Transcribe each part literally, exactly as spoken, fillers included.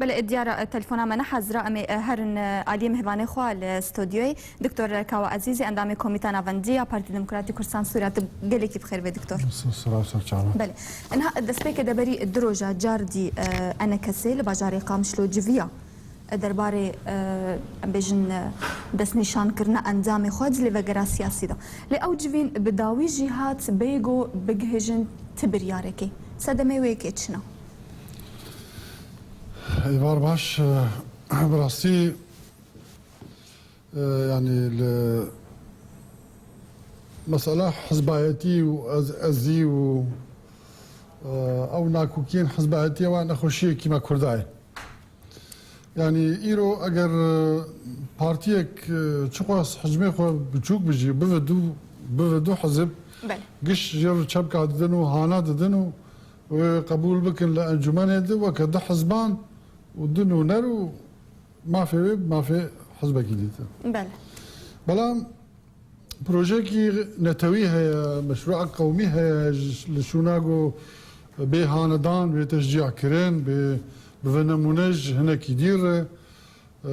Belê, diyara, e, telefona me nehezira, em ê, e, herin, e, aliyê mêvanê xwe li stûdyoyê. Doktor Kawa Ezîzî, endamê Komîta Navendî ya Partî Demokratî Kurdistan Sûriya, tu gelekî bi xêr bê, doktor. Silav ser çava. Belê. Niha destpêkê de berî du roja car dî, e, ENKSê li bajarê Qamişlo civiya, e, derbarê, e, em bêjin, e, destnîşankirina endamê xwe di lêvegera siyasî de. Lê ew civîn bi dawî jî hat bêgo bigihêjin ti biryarekê. Sedemê wê yekê çi ne? Êvar baş, e, bi rastî, e, yanî li mesela hizbayetî û ez-, ezî û, e, ew nakokiyên hizbayetiyê wan nexweşiyekî me Kurda ye. Yanî îro eger, e, partiyek, e, çiqas hicmê xwe biçûk bijî, bive du, bive du hizib, Belê. giş jê re çepka didin û hana didin û wê qebûl bikin li encûmenê de weke du hizban û du nûner û mafê wê bi mafê hizbekî dîtin. Belê. Belam projeyekî netewî heye, meşrûa qewmî heye, ji, li şûna ku bê hanedan, bê teşcîya kirin, bê, bi vê nemûne ji hinekî dî re. Ee,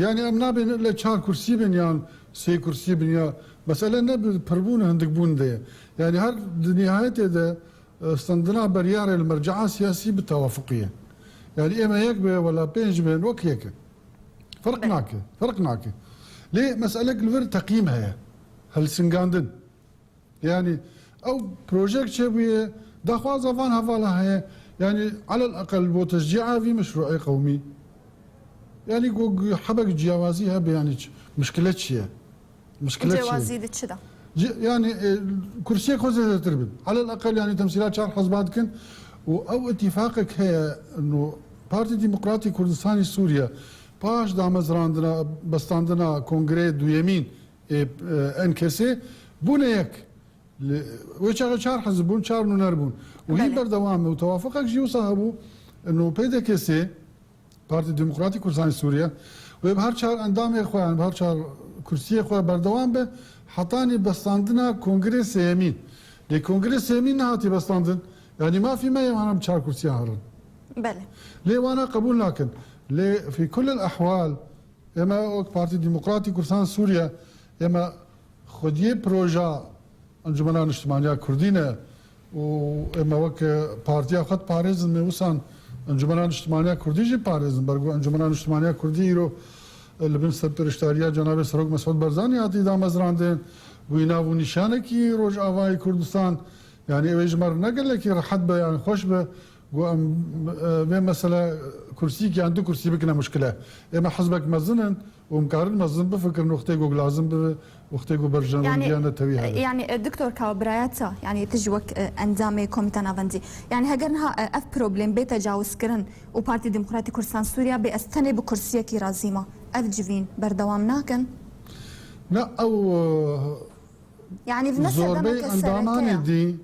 yanî em nabên ile çar kursî bin yan sê kursî bin ya, mesele ne bi pirbûn û hindikbûn de ye. Yanî her di nihayetê de, e, stendina beryarê li merce'a siyasî bi tewafuqî ye. Yanî ême yek be, wela pênc bin, wek yek in. Ferq Belê. nake, ferq nake. Lê meselek li vir teqyîm heye. Hilsingandin. Yanî ew projek çêbûye, daxwaza van hevala heye. Yanî alel eqel bo teşcî'a vî meşrû'ê qewmî. Yanî ku hebek ciyawazî hebe, yanî çi, mişkile çi ye? Mişkile çi ye? Ciyawazî di çi de? Ci-, yanî, e, kursiyê xwe zêdetir bin. Alel eqel, yanî, temsîla çar hizba dikin û ew îtîfaqek heye, no, Partî Demokratî Kurdistanî Sûriye paş damezrandina, bestandina kongreyê duyemîn ê, e, ENKSê bûne yek. Li, wê çaxê çar hizb bûn, çar nûner bûn. Û hîn Belê. berdewam e. Û tewafuqek jî wisa hebû, no, PDKSê, Partî Demokratîk Kurdistanê Sûriye, wê bi her çar endamê xwe, yani bi her çar kursiyê xwe berdewam be, hetanî bestandina kongrê sêyemîn. Lê kongrê sêyemîn nehatiye bestandin. Yani mafî me ye wana bi çar kursiyan herin. Belê. Lê wana qebûl nakin. Lê fî kulil ehwal, ême wek Partî Demokratîk Kurdistan Sûriye, ême xwediyê proja Encumena Niştimaniya Kurdî ne û ême wek partiya xwe diparêzin, me wisan Encumena Niştimaniya Kurdî jî parêzin. Ber ku Encumena Niştimaniya Kurdî îro, e, li bin serpereştariya Cenabê Serok Mesûd Barzanî hatî damezrandin. Bûyî nav û nîşanekî Rojavayê Kurdistan. Yani ew ê ji me re ne gelekî rehet be, yani xweş be. Got, em, e, vê mesele kursîk yan du kursî bikine muşkile. Ême hizbek mezin in û em karin mezin bifikirin wextê ku lazim bibe, wextê ku berjendendiya netewî hebe. Yani, e, Doktor Kawa, birayeta, yani tu ji wek, e, endamê Komîta Navendî. Yani heger niha, e, ev problem bê tecawizkirin û Partî Demokratîk Kurdistan Sûriya bê ez tenê bi kursiyekî razî ma, ev civîn berdewam nakin? Ne, ew, e, Yani ne Zorbey sedemek sereke ya. endamanê dî,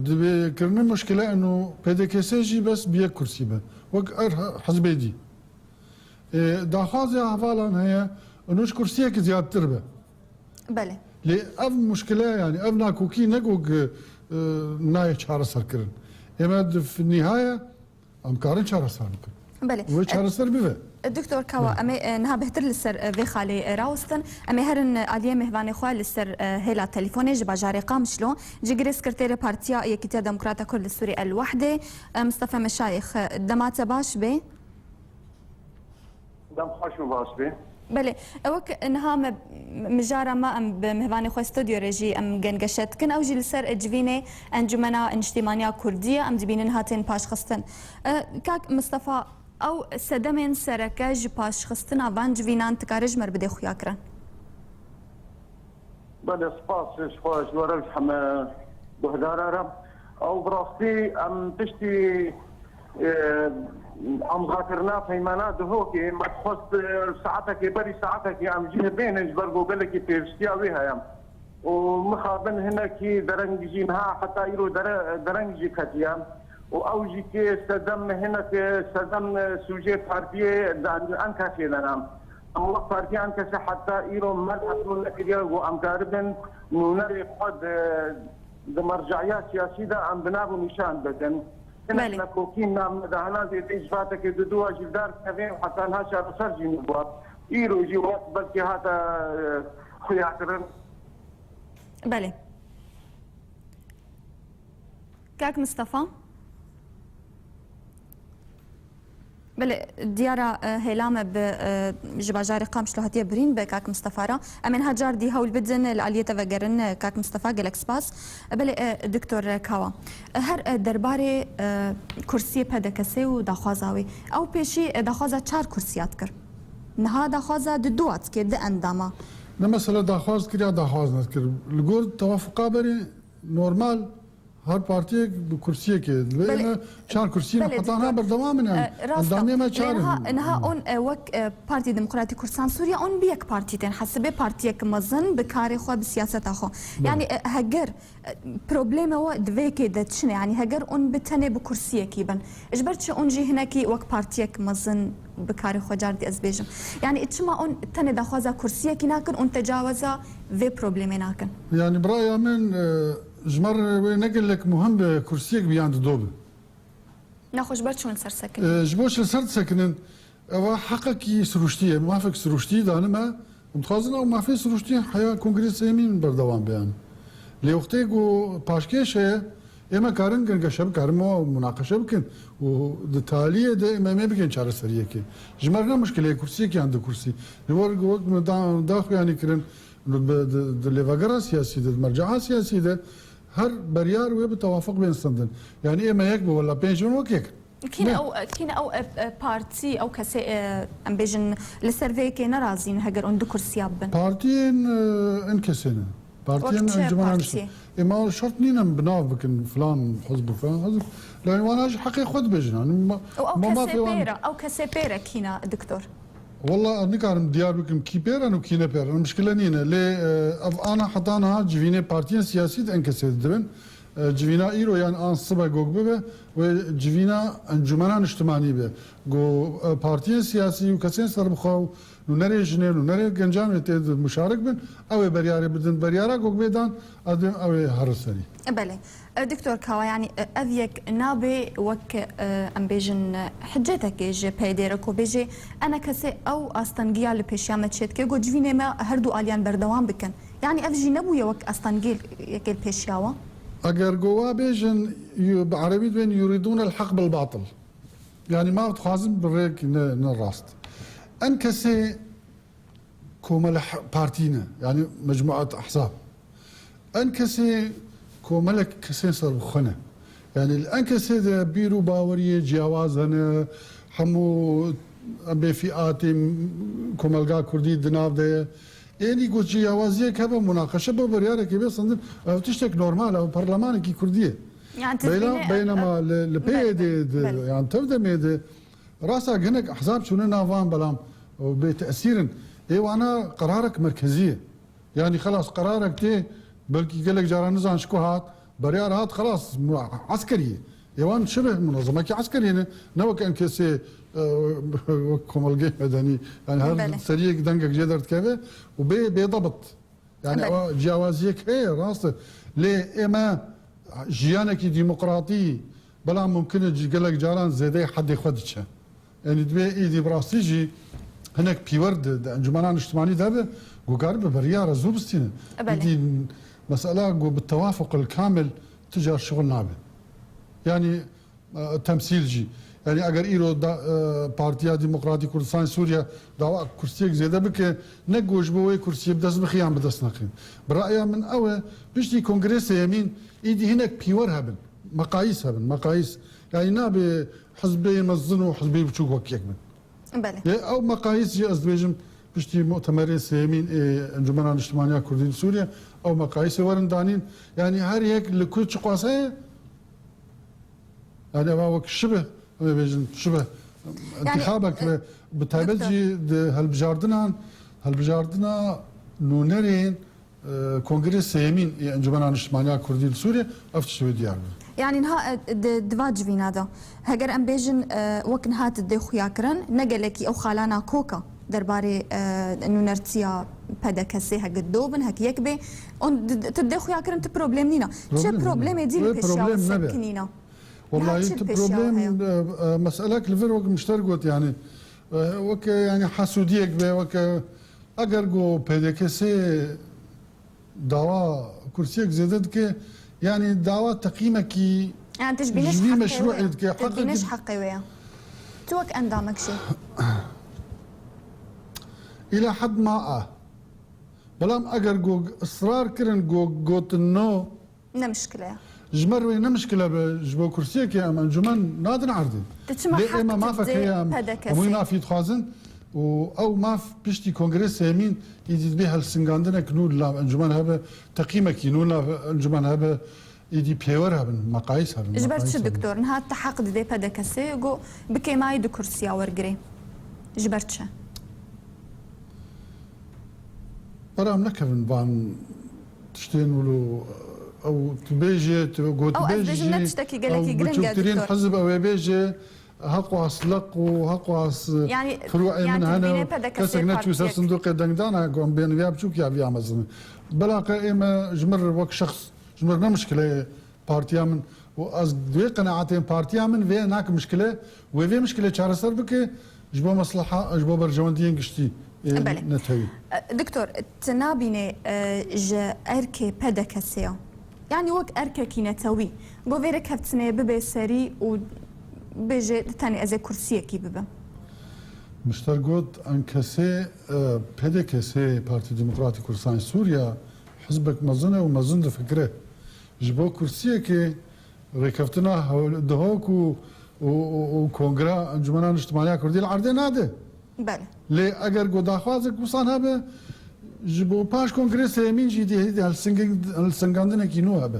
Dibê kirine muşkile eno PDKS jî bes bi yek kursî be. Wek her he-, hizbê dî. E, daxwazê hevalan heye, eno ji kursiyekî ziyadtir be. Belê. Lê ev muşkile, yani ev nakokî ne ku, e, nayê çareserkirin. Ême di f-, nîhaye em karin çareser bikin. Belê. Wê E, çareser bibe. Doktor Kawa, Belê. em ê, e, niha bêhtir li ser, e, vê xalê, e, rawestin. Em ê herin, e, aliyê mêvanê xwe li ser, e, hêla telefonê ji bajarê Qamişlo. Cîgirê Sekreterê Partiya Yekîtiya Demokrata Kurd li Sûrî El Wehdê, e, Mistefa Meşayîx, e, dema te baş bê. Dem xweş û baş bê. Belê. Ew wek niha me, mijara me em bi mêvanê xwe stûdyo re jî em gengeşe dikin. Ew jî li ser civînê Encûmena Niştîmaniya Kurdî ye. Em dibînin hatên paşxistin. E, kak Mistefa, ew sedemên sereke ji paşxistina van civînan dikare ji me re bide xuyakirin? Belê, spas ji xwe, ji we re, ji heme guhdara re. Ew bi rastî em piştî, e, emzakirina peymana Duhokê, me dixwest, e, saetekê, berî saetekê em jî hebênin, ji ber ku gelekî pêvistiya wê heye. Û mixabin hinekî dereng jî niha heta îro dere-, dereng jî ketiye. Û ew jî tê sedem hinek, sedem sûcê partiyê de, ENKSê de ne. Em wek partiya ENKSê heta îro me qebûl nekiriye ku em karibin nûnerê xwe di, di merce'iya siyasî de em bi nav û nîşan bikin. Hinek Belê. Nekokîn nam neda hela zêde ji vatekê di dua jî dar kevê heta niha çareser jî nebûa. Îro jî wek belkî hate, e, xuyakirin. Belê. Kak Mistefa? Belê, diyara, e, hêla me bi, e, ji bajarê Qamişlo hatiye birîn bi kak Mistefa re. Em ê niha car dî hewl bidin li aliyê te vegerin, e, kak Mistefa, gelek spas. E, belê, e, Doktor Kawa. E, her, e, derbarê, e, kursiyê P D K S û daxwaza wê. Ew pêşî, e, daxwaza çar kursiya dikir. Niha daxwaza di dua dikê, di endama. Ne mesela daxwaz kir ya daxwaz nedikir. Li gor tewafuqa berê normal her partiyek bi kursiyekê. Li Belê, ême çar kursiyên belê, heta niha doktor. Berdewam in yani. E, rast e. Endamiyê me çar in. Niha, niha on, e, wek, e, Partî Demokratîk Kurdistan Sûriye on bi yek partî tên hesibê partiyek mezin bi karê xwe, bi siyaseta xwe. Belê. Yani, e, heger, e, problemê we di vê yekê de çi ne? Yani heger on bi tenê bi kursiyekî bin. Ji ber çi on jî hinekî wek partiyek mezin bi karê xwe car dî ez bêjim. Yani çima on tenê daxwaza kursiyekî nakin, on tecaweza vê problemê nakin? Yani bi raya min, e, ji me re wê ne gelek muhim be kursiyek bi yan dido be. Nexwe ji ber çi hûn li ser sekinin? E, ji bo çi li ser disekinin, ev heqekî sirûştî ye, mafek sirûştî dane me, em dixwazin ew mafê sirûştî heya kongrê sêyemîn berdewam be yani. Lê wextê ku paşkêş heye, ê me karin gin geşe bikin, karin me munaqeşe bikin û di taliyê de ê me, em ê bikin çareseriyekê. Ji me re ne muşkileyê kursiyekê yan du kursî. Li wir wek me da, daxuyanî kirin, Bi, di, di lêvegera siyasî de, di merceha siyasî de her beryar wê bi tewafuk bên standin. Yani ê me yek bi wela pênc bin wek yek. Kîne Ne? ew, kîne ew, e, e, partî, ew kesê, e, em bêjin li ser vê yekê nerazî ne heger hûn du kursiya bibin? Partiyên, e, en kesê ne. Partiyên Wek çi encumena partî? Nişan. Ê ma şert nîne em bi nav bikin filan hizb û filan hizb. Lê wana jî heqê xwe dibêjin. Yani ma, Û ew ma kesê mafê wan pêre, ew kesê pêre kîne, doktor? Wela ez nikarim diyar bikim kî pêr in û kî ne pêr in. Mişkile nîne. Lê, e, ev ana heta niha civînê partiyên siyasî di enkesê de dibin. E, civîna îro yan an sibe gog bibe wê civîna encumena niştimanî be. Go, e, partiyên siyasî û kesên serbixwe û nûnerê jinê, nûnerê gencan wê tê de muşarik bin, ew ê beryarê bidin. Beryara gog bê dan, ez dibêm ew ê here serî. Belê. E, Doktor Kawa, yani, e, ev yek nabe wek, e, em bêjin, e, hiccetekê ji P Y D'ê re ku bêjê, ene kesê ew astengiya li pêşiya me çêdike, ku civînê me her du aliyan berdewam bikin. Yani ev jî nebûye wek astengiyekê li pêşiya we? Eger ku wa bêjin, yu-, bi erebî dibên yuridûn el heq bil batil. Yani ma dixwazin bi rêk ne, ne rast. En kesê komele h-, partî ne. Yani mecmuat ahzab. En kesê komelek kesên serbixwe ne. Yani li en kesê de bîr û baweriyê ciyawaz hene. Hemû em bê fîatê komelga kurdî di nav de ye. Ênî ku ciyawaziyek hebe, munaqeşe be, beryarekê bê sendin. Ev tiştek normal e, ev perlemanekî kurdî ye. Yani Beyna-, tizbîne-, beynema e, li, li belê, peyê de, de, belê. Yani tev demê de rasta gelek ehzab çûne nav van, belam bê tesîr in. Ê wana qerarek merkezî ye. Yani xelas qerarek tê, belkî gelek caran nizan ji ku hat, beryar hat, xelas, mu-, eskerî ye. Ê wan şibih munezemekî eskerî ne, ne wek en kesê, e, wek komelgê medenî. Yani her Belê. seriyek dengek jê derdikeve û bê, bê dabit. Yani Belê. ewa ciyawaziyek heye, rast e. Lê ê me jiyanekî demokratî, belam mumkin e gelek caran zêdeyê hedê xwe diçe. Yani divê êdî bi rastî jî hinek pîwer di, di encumena niştimanî de be, ku karibe beriyara zû bistîne. E, belê. Êdî mesela ku bi tewafuq el kamil tu car şixul nabe. Yani, e, temsîl jî. Yani eger îro da, e, Partiya Demokratîk Kurdistan Sûriye dawa kursiyek zêde bike, ne ku ji bo wê kursiyê bi dest bixî yan bi dest nexîn. Bi ra'ya min ew e, piştî kongrê sêyemîn êdî hinek pîwer hebin, meqayîs hebin, meqayîs. Yani nabe hizbê mezin û hizbê biçûk wek yek bin. Belê. Yê ew meqayîs jî ez dibêjim piştî mutemerê sêyemîn ê Encumena Niştimaniya Kurdî li Sûriye ew meqayîsê werin danîn. Yani her yek li ku çi qaseye, yani eva wek şibe, em ê bêjin şibe, Yani, intixabek e, be, bi taybet doktor. jî di helbijardinan, helbijardina nûnerên e, Kongrê Sêyemîn ê Encumena Niştimaniya Kurdî li Sûriyê ev tişt wê diyar bû. Yani niha, e, di, di va civîna de, heger em bêjin, e, wek niha tu dê xuya kirin, ne gelekî ew xalana koka derbarê, e, nûnertiya P D K S hek do bin, hek yek bê, on, di, di, tu dê xuya kirin, tu problem nîna. Çi Problem nîna. problemê dî li Wê pêşiya problem we nebe. sekinîna? Wellahî tu problem, e, e, meselek li vir wek mişter got, yani, e, wek, e, yani, hesûdiyek be, wek, e, eger go P D K S dawa kursiyek zêde dike, yani, dawa teqîmekî Yani tu ji bînê ji vî heqê meşrûê wê, dike, tu heqê dibînê ji heqê wê ya. Tu wek endamek jî. Îla hed ma a. Belam eger go israr kirin, go gotin no, Ne mişkile ye. Ji me re wê ne mişkile be, ji bo kursiyekê em encûmen nadin erdê. Tu çima Lê heq ême tu mafek didê heye em, P D K S? Em wî mafî dixwazin û ew maf piştî kongrê sêmîn îdî dibê helsingandinek nû li nav encûmen hebe, teqîmekî nû nav encûmen hebe, îdî pêwer hebin, meqayîs hebin, Ji ber meqayîs çi hebin. Doktor? Niha tu heq didê P D K S, go bikêmayî du kursiya wergirê. Ji ber çi? Beram nekevin van tiştên wilo ew tu bêjê, tu Ew ez gotibêj bêjim ne jî, tiştekî gelekî ew giring e, biçûktirîn doktor. Hizb ew ê bêjê, heqwas leq û heqwas Yani, firûê yani min tu hene dibînê û P D K S kesek neçû ser partiye. Sindoqê dengdana, ku em bêne viya biçûk ya viya mezin. Belaqe ême ji mir wek şexs, ji mir ne mişkileyê partiya min û ez di wê qenaetê partiya min vê nake mişkile, wê vê mişkilê çareser bike ji bo mesleha, ji bo berjewendiyên giştî, e, Belê. Netewî. E, Doktor, tu nabînê, e, ji erkê P D K S ya, yani wek erkekî netewî, go vê rêkeftinê bibe serî û bêje di tenê ez ê kursiyekî bibim? Mişter got, enkesê, e, P D K S, Partî Demokratî Kurdistanê Sûriye, hizbek mezin e û mezin difikire. Ji bo kursiyekê rêkeftina hewl-, Dihok û, û, û, û Kongra Encûmena Niştimaniya Kurdî li erdê nade. Belê. Lê eger ku daxwazek wisan hebe, ji bo paş Kongrê Sêyemîn jî dê hêdî helsingin-, helsingandinekî nû hebe.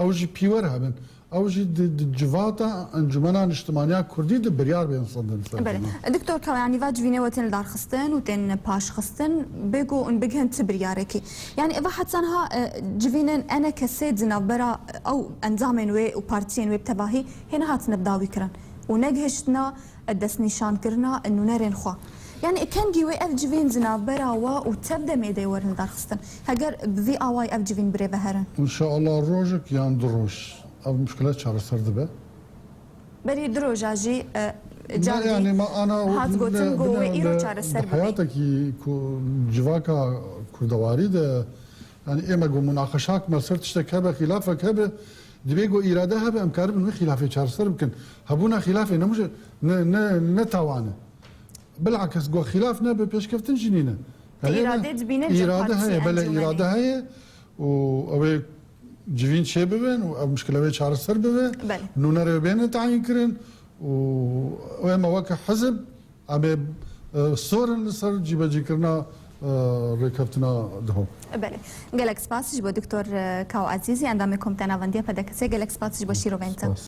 Ew jî pîwer hebin. Ew jî di, di civata Encûmena Niştimaniya Kurdî de biryar bên sendin ser Belê. Vîna. Doktor Kawa, yanî va civînê we tên lidarxistin û tên paşxistin, bêgo hûn bigihin ti biryarekî. Yanî eva heta niha, e, civînên enekesê di navbera, e, ew endamên wê û partiyên wê bi tevahî hê nehatine bi dawî kirin û negihiştina, e, destnîşankirina, e, nûnerên xwe. Yanî kengî wê ev civîn di navbera we û tev demê de werin lidarxistin. Heger bi vî awayî ev civîn birêve herin. Înşeallah rojek yan du roj ev muşkile çareser dibe. Berî du roja jî, e, Ne, carî yani, ma ana hat gotin, ne, go wê ne, îro ne, çareser di bibe. Heyatekî ku civaka kurdewarî de, yani, ême go munaqeşak me ser tiştek hebe, xîlafek hebe, dibê go îrade hebe, em karibin wê xîlafê çareser bikin. Hebûna xîlafê ne muje-, ne, ne, ne tawan e. Bilakis go xîlaf nebe, pêşkeftin jî nîne. Yani, Îrade dibîne îrade heye, belê, îrade heye û ew ê civîn çê bibin û ev muşkile wê çareser bibe. Belê. Nûnerê wê bêne tayîn kirin û wê me weke hizib em ê, e, sorin li ser cîbecîkirina, e, rêkeftina Dihok. Belê. Gelek spas ji bo Doktor, e, Kaw Ezîzî, endamê Komîteya Navendiya P D K S. Gelek spas ji bo şîrovên te. Spas.